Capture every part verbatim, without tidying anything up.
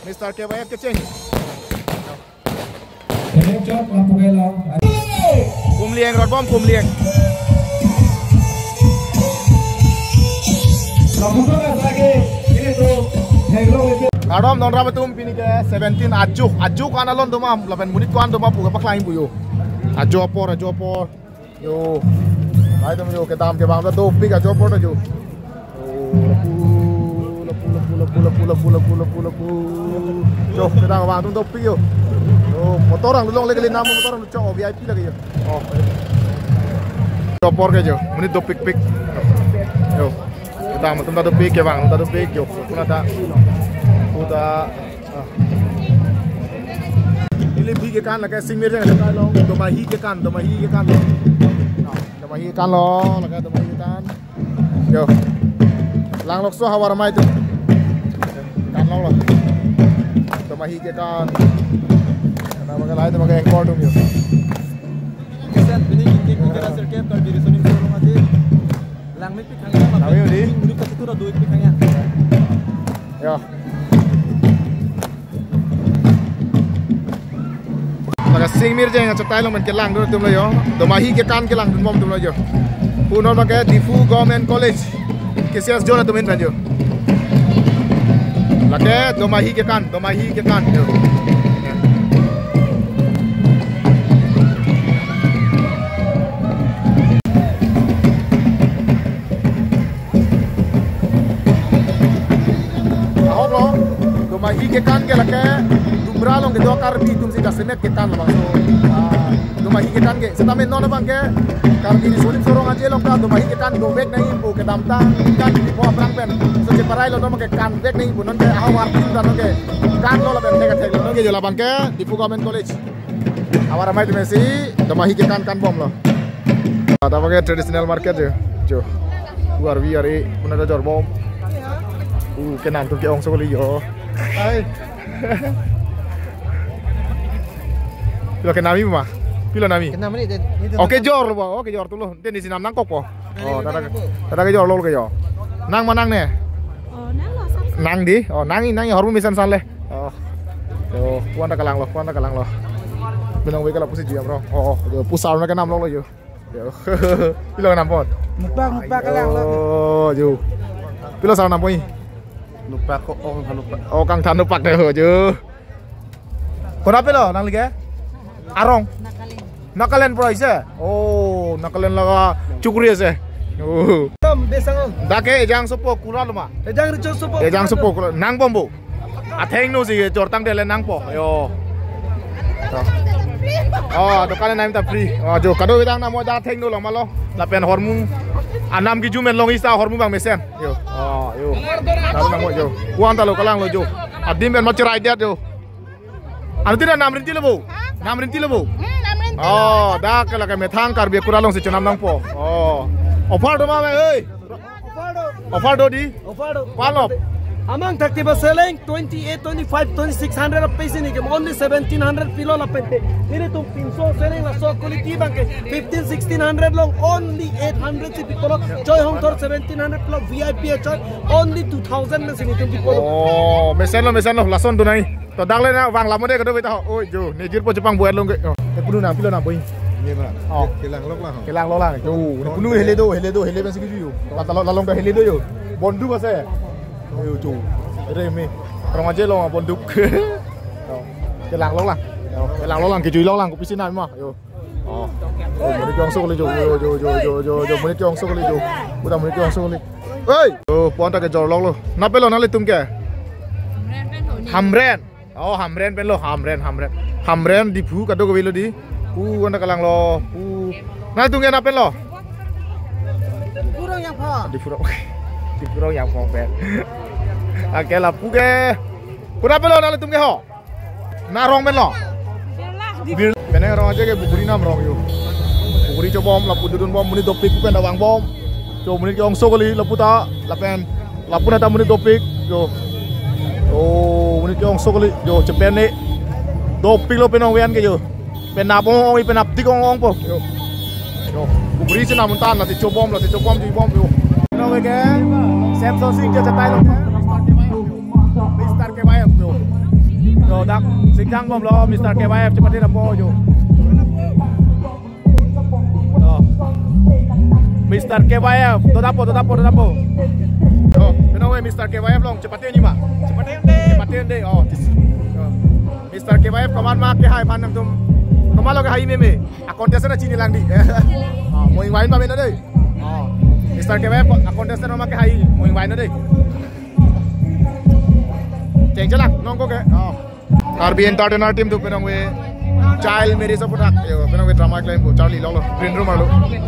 Mister K Y F kecheng. Kecheng chot, lapu ke lo. Kumliang, rodbom kumliang. Lapu ke lagi, ini tuh, hello itu. Kardom, non rapatum pini ke seventeen ajo, ajo ko-an alon doma, lapen monit ko-an doma pu kapaklang pu yo. Ajo apor, ajo apor. Yo. Lahai atum yo, kedam kevang ta dopik ajo apor ta yo. Oh, lapu, lapu, lapu. Yo, kedam kevang atum dopik yo. Yo, motor along longle kali, nam motor along chok, V I P lagi yo. Oh. Ajo apor ke yo, monit dopikpik. Yo. Kedam atum ta dopik, kevang atum ta dopik yo. Puna ta. Puta. Ah. Ili bhi kekan lake singmir jeng, lake long, domahi kekan, domahi kekan. Ah, domahi kekan lo, lake domahi kekan. Yo. Langlokso havar amei atum. Kan longlo. Domahi kekan. Nama ke lahai, nama ke anchor atum yo. Sir, pini kita kita sir ke Karbi Riso Nimso Rong Aje. Langmepik khang ya, Langmepik di. Mulu kasitu ra duit pik khang ya. Ya. Lake singmir jeng achatai along pen kelang dun atum lo yo. Domahi kekan kelang dunbom atum lo yo. Punon lake Diphu Government College. K C S zone atum in pen yo. Lake domahi kekan, domahi kekan yo. Ya. Ahok lo, domahi kekan ke lake, Dumra along kedo Karbi atum si jasemet kekan labangso. Ah, domahi kekan ke, setame non abang ke, Karbi Riso Nimso Rong Aje along ta domahi kekan dovek nangji pu kedamtang kan di po aphrang pen. So cheparai lo non ke kanvek nangji pu non ke ahavar atum ta non ke kan lo lapen thek thek lo non ke yo labang ke, Diphu Government College. Havar amei atum si domahi kekan kanbom lo. Ada pakai traditional market yo. Jo. Luar biar eh, puna ta jorbom. Uh, kenam atum ke-ongso kali yo. Hai. Pilo kenam ma? Pilo nami? Kenam ini, den. Ini Oh, kejor lo, bo. Oh, kejor tu lo. Den isi nam nangkok po. Oh, tata, tata kejor lo ke yo. Nang ma nangne? Oh, nang lo, sab, sab. Nang di? Oh, nang, nang hormu mesen sanle. Oh. Yo, puan ta kelang lo, puan ta kelang lo. Binong we ke lapusi juyam rong. Oh, oh, yo, pusar na kenam lo lo yo. Yo. Pilo kenam pon? Nupak, nupak kelang lo. Oh, yo. Pilo sar nam pon? Nupak ko ong than nupak. Oh, kang than nupak de ho, yo. Konat pen lo nangli ke? Arong. Nagaland. Nagaland pura isi. Oh, Nagaland laga chukri ase. Oh. Tam besang. Dak ke ejang sopo kura lo ma? Ejang richo sopo. Ejang sopo kura. Nangbom bo. Athengno si jortang dele nangpo. Yo. Oh, dokan nang ta free. Oh, jo kado bidang namo ja athengno lo ma lo. Lapen hormu. Anam kejum en long isi hormu bang mesen. Yo. Oh, yo. Kado namo jo. Puan ta lo kelang lo jo. Adim pen ma cherai det jo. Anu tina nam rinti lo bo? Ha? Nam rinti lo bo? Hmm, nam rinti lo. Oh, dak ke lake methang Karbi kura along si chenam nangpo. Oh. Offer do ma me, oi. Offer do di? Offer do. Palo. Amang thakti ba selling twenty-eight, twenty-five, twenty-six hundred rupees ini ke only seventeen hundred pilo lapen te. Nelitum pinso selling laso quality bang ke fifteen, sixteen hundred long, only eight hundred si pilo. Choi hong thor seventeen hundred pilo V I P choi only two thousand na sini tum pilo. Oh, mesen lo, mesen lo, lason tu nai. To dak le na vang lam de kado beta ho. Oi jo, nejirpo chepang buat long ke. Oh, te punu nang pilo nang poi. Iya, Pak. Oh. Kelang lok lang. Kelang lok lang. Jo, ne punu hele do, hele do, hele pensi keju yo. Pata lo lalong ta hele do yo. Bonduk ase. Yo jo. Re me. Rong aje long bonduk. Oh. Kelang lok lang. Oh, kelang lok lang, keju lok lang, kopisi na ma. Yo. Oh. Oh, monit ke-ongso kali jo. Jo, jo, jo, jo, jo, jo, monit ke-ongso kali jo. Udah monit ke-ongso kali. Hei, oh, puan ta kejor lok lo. Nap pen lo nanglitum ke? Hamren pen lo. Hamren. Oh, Hamren pen lo, Hamren, Hamren. Hamren Diphu kado kave lo di. Pu anda kelang lo. Pu. Nanglitum ke nap pen lo? Diphu Rongyangphong. Diphu Rong-, Diphu Rongyangphong pen. Ake lapu ke. Pu nap pen lo nanglitum ke ho? Na rong pen lo? Bir-, penang rong aje ke buguri nam rong yo. Buguri chobom lapu dodunbom monit dopik pen ta vangbom. Jo monit ke-ongso kali lapu ta lapen lapu na ta monit dopik jo. Jo monit ke-ongso kali jo chepen ne. Dopik lo penang ven ke jo. Penap ong ong penapdik ong ong po. Jo. Jo. Buguri chenam untan lasi chobom lasi chobom chobom jo. Penang we ke Samson Sing je chetai lo. Mister K Y F yo. Dak, singkang bomlo, Mister K Y F, chepate dampo jo. Oh. Mister K Y F, dodapo, dodapo, dodapo. Oh, penang we Mister K Y F along, chepate ni ma. Chepate un-e. Chepate un-e, oh, this. Oh. Mister K Y F, komat ma kehai aphan nangtum. Komat lo kehai meme. A contestant a chini lang di. Oh, mo ingvai pame non dei. Oh. Mister K Y F, a contestant ma kehai, mo ingvai non dei. Cheng chelang, nong ko ke. Oh. Karbi Entertainer team tu penang we child marriage aputhak. Yo, penang we drama klem ko Charlie lolo. Green room arlo.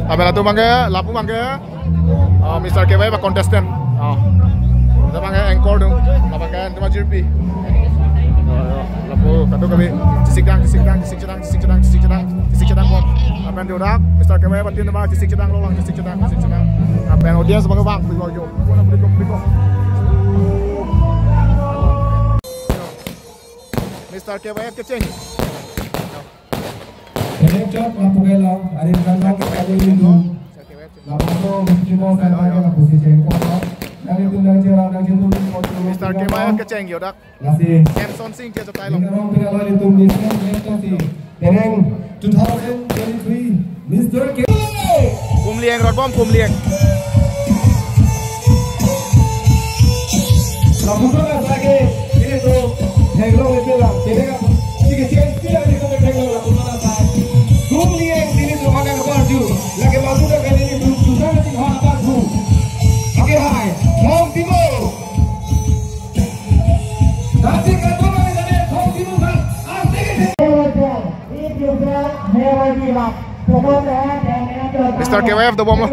Abang latum abangke, lapu abangke. Oh, Mister K Y F a contestant. Oh. Lapu abangke anchor dong. Lapu abangke anchor jirpi. Yo, yo. Lapu kado kami. Chisik dang, chisik dang, chisik chedang, chisik chedang, chisik chedang, chisik chedang bom. Lapen dodak, Mister K Y F a team abang chisik chedang lo lang, chisik chedang, chisik chedang. Lapen audience abang bang, piko yo. Piko, piko, piko. Mister K Y F kecheng. Kecheng chok lapu ke lo, arin kan lo, arin lo. Lapu to, mesti mo kan lo, lapu si cheng ko lo. Yang itu dari cerah, dari itu. Mister K Y F kecheng yo dak. Lasi. Samson Singh ke jotai lo. Ini orang tinggal lo itu, Mister K Y F si. Tereng two thousand twenty-three, Mister K. Kumliang, rotbom Kumliang. Lapuson asake, ini tu, theklong itu lang. Jadi kan, tiga cheng, tiga di kota theklong, lapuson asake. Kumliang, ini tu, makan baju. Lagi masuk ke ini tu, susah sih, hal apa tu. Oke, hai. Hong Timo. Nanti kan tu, mari, mari, Hong Timo, kan. Asik ini. Mister K Y F dobom lo.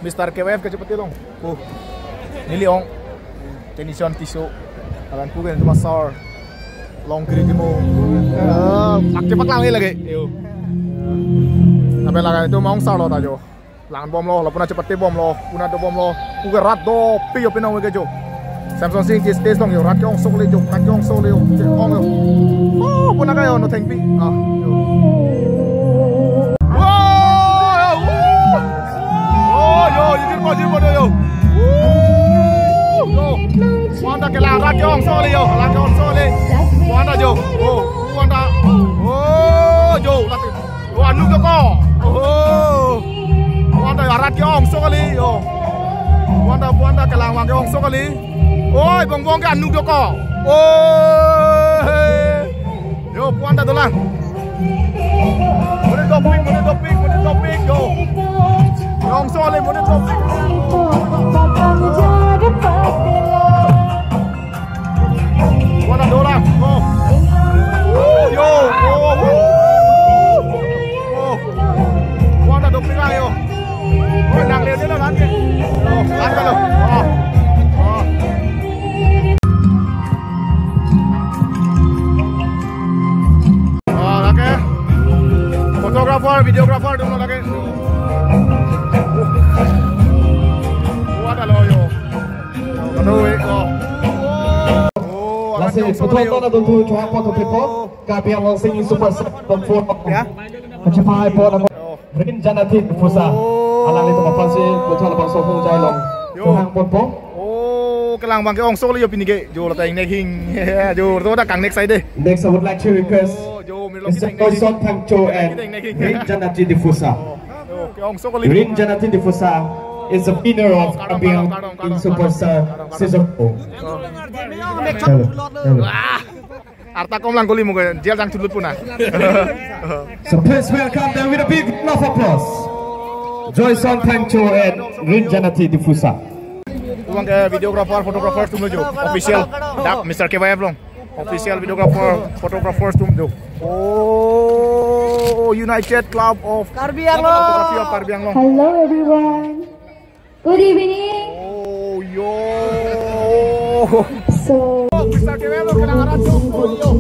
Mister K Y F kechepate dong. Oh. Neli ong. Tenison Tisso. Alan pugen cuma sar. Long kiri timo. Eh, pakai paklang lagi. Yo. Tapi lagi itu mau sar lo ta jo. Lang bomlo, lapu na chepate bomlo, pu na dobomlo, pu ke rat dopik yo penang we ke jo. Samson Singh ke stage along yo, rat ke-ong sok le jo, rat ke-ong sok le yo, ke-ong yo. Oh, pu na kayo no thengpi. Ah, yo. Wow, wow. Oh, yo, yo, jirpo, jirpo do yo. Yo. Pu anta kelang rat ke-ong sok le yo, rat ke-ong sok le. Pu anta jo. Oh, pu anta. Oh, yo, rat ke. Oh, anuk doko. Oh. Pu anta rat ke-ong sok kali. Oh. Pu anta, pu anta kelang abang ke-ong sok kali. Oi, bongbong ke anuk doko. Oh. Yo, pu anta dolang. Monit dopik, monit dopik, monit dopik. Yo. Ke-ong sok kali, monit dopik. Pu anta dolang. Oh. Oh, yo. Oh, oh. Oh. Pu anta dopik lang yo. Oh, nang leo je lo kan ke. Oh, kan ke lo. Oh. Oh. Oh, lake. Photographer, videographer dun lo lake. Pu anta lo yo. Kado we, oh. Oh, lasi, akan puthot yo. Nana dun tu chua po tu pipo. Karbi Anglong Singing Superstar Top four. Ya. Kachipai po na. Oh. Rin Janati Diphusa. Oh. Alanglitum aphansi puthot labangso hung jai long. Yo. Tuhang ponpo. Oh, kelang abang ke-ong sok le yo pini ke. Jo lata ingnek hing. Jo, to da kangnek sai de. Next, I would like to request, oh, jo, Mister Toison Thangcho and Rin Janati Diphusa. Oh, yo, ke-ong sok le. Rin Janati Diphusa is the winner of Karbi Anglong Singing Superstar Season four. Oh. Hello. Hello. Wah. Arta kom lang kuli mo ke, jail jang thulut puna. So please welcome them with a big round of applause. Joyson Thangcho and Rin Janati Diphusa. Pu abang ke videographer, photographer atum lo jo. Official. Dak Mister K Y F along. Official videographer, photographer atum jo. Oh, United Club of Karbi Anglong. Photography of Karbi Anglong. Hello, everyone. Good evening. Oh, yo. So, oh, Mister K Y F lo, kelang arat yo. Oh, yo.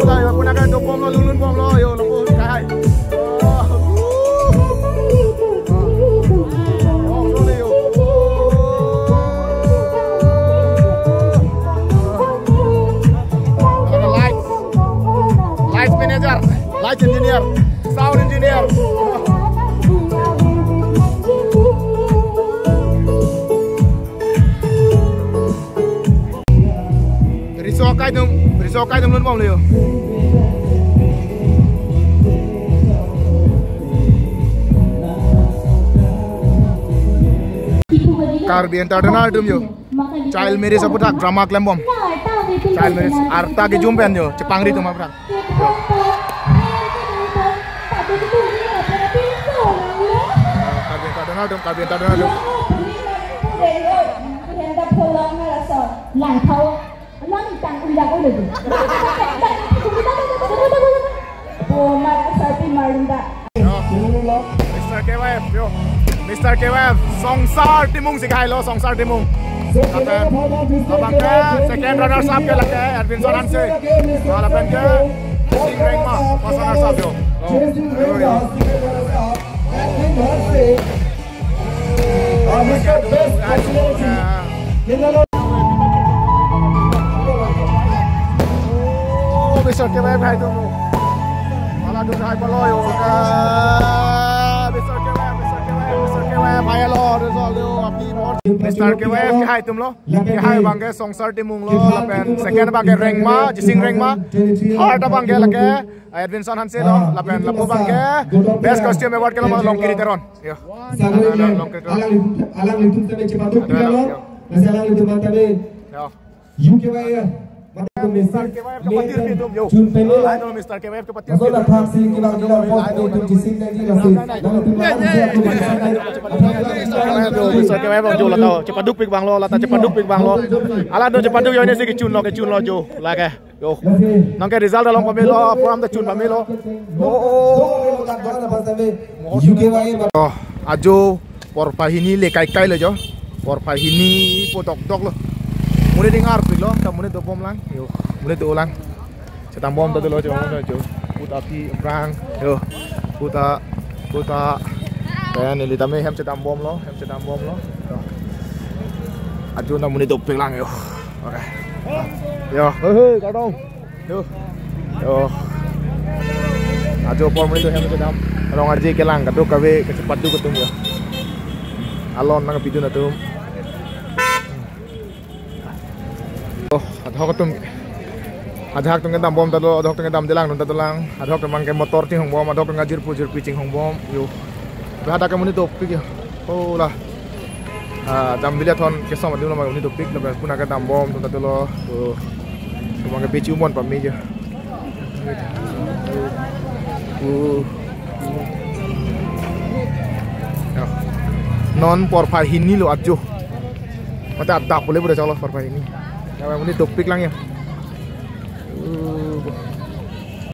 Udah, yo, puna kan dobom lo, lunlun bom lo, yo, lo, oh, kahai. Oh. Lights. Lights manager. Engineer, sound engineer. Riso akai atum, riso akai atum lun bomlo jo. Karbi Entertainer atum jo. Child marriage aputhak drama klembom. Child marriage arta kejum pen jo, chepangri atum aputhak. Karbi Entertainer atum, Karbi Entertainer atum. Langthau. Langtang undang udah tu. Bo mat asar pi marunda. Jo, Mister K Y F, jo. Mister K Y F, Songsar Timung si khailo, Songsar Timung. Lapen, abang ke second runners up ke lake Edwinson Hanse. Lapen ke Sing Rengma, first runners up jo. Jo, jo, jo. Oh, Mister K Y F hai atum. Alanglitum hai palo jo. Mister K Y F, Mister K Y F, Mister K Y F hai lo, result jo. Apni bor. Mister K Y F hai atum lo. Kehai abang ke Songsar Timung lo, lapen second abang ke Rengma, Jising Rengma. Third abang ke lake Edwinson Hanse lo, lapen lapu abang ke Best Costume Award kelo Longkiri Teron. Jo. Sabe alang, alang, alanglitum tame chepaduk pilo. Nasi alanglitum tame. Jo. U K Y F. Mister K Y F kepatir pi atum jo. Jun pele. Laino Mister K Y F kepatir pi atum. Maso da thak si kibang kibang pos ni tu jising dan jising. Mister K Y F jo lata chepaduk pik abang lo, lata chepaduk pik abang lo. Alanglitum chepaduk jo, ne si kechun lo, kechun lo jo. Lake. Jo. Nang ke result along pamelo, program ta chun pamelo. Oh, oh, oh. U K Y F. Oh, ajo porphai hini le kaikai lo jo. Porphai hini po dokdok lo. Mune ding arpik lo, ta mune dobom lang. Jo, mune dolang. Chetambom ta dolo jo, jo. Puta aphi aphrang. Jo. Puta, puta. Kayak neli tame hem chetambom lo, hem chetambom lo. Jo. Ajo na mune dopik lang jo. Oke. Jo, hei, hei, kardom. Jo. Jo. Ajo apor muni atum hem kedam. Rong arje kelang kadokave kechepaduk atum jo. Alon nangpidun atum. Oh, adhok atum. Adhok atum kedambom ta do, adhok atum kedamde lang, dun ta dolang. Adhok atum abang ke motor chinghongbom, adhok atum ke jirpo jirpi chinghongbom. Jo. Ladak ke muni dopik jo. Oh la. Ah, Jamvili athon kesom adim lo muni dopik, lapen puna kedambom, dun ta dolo. Oh. Atum abang ke pechu mon pame jo. Uh. Jo. Non porphai hini lo ajo. Mate adap pule pura chalo porphai hini. Ya, muni dopik lang jo. Uh.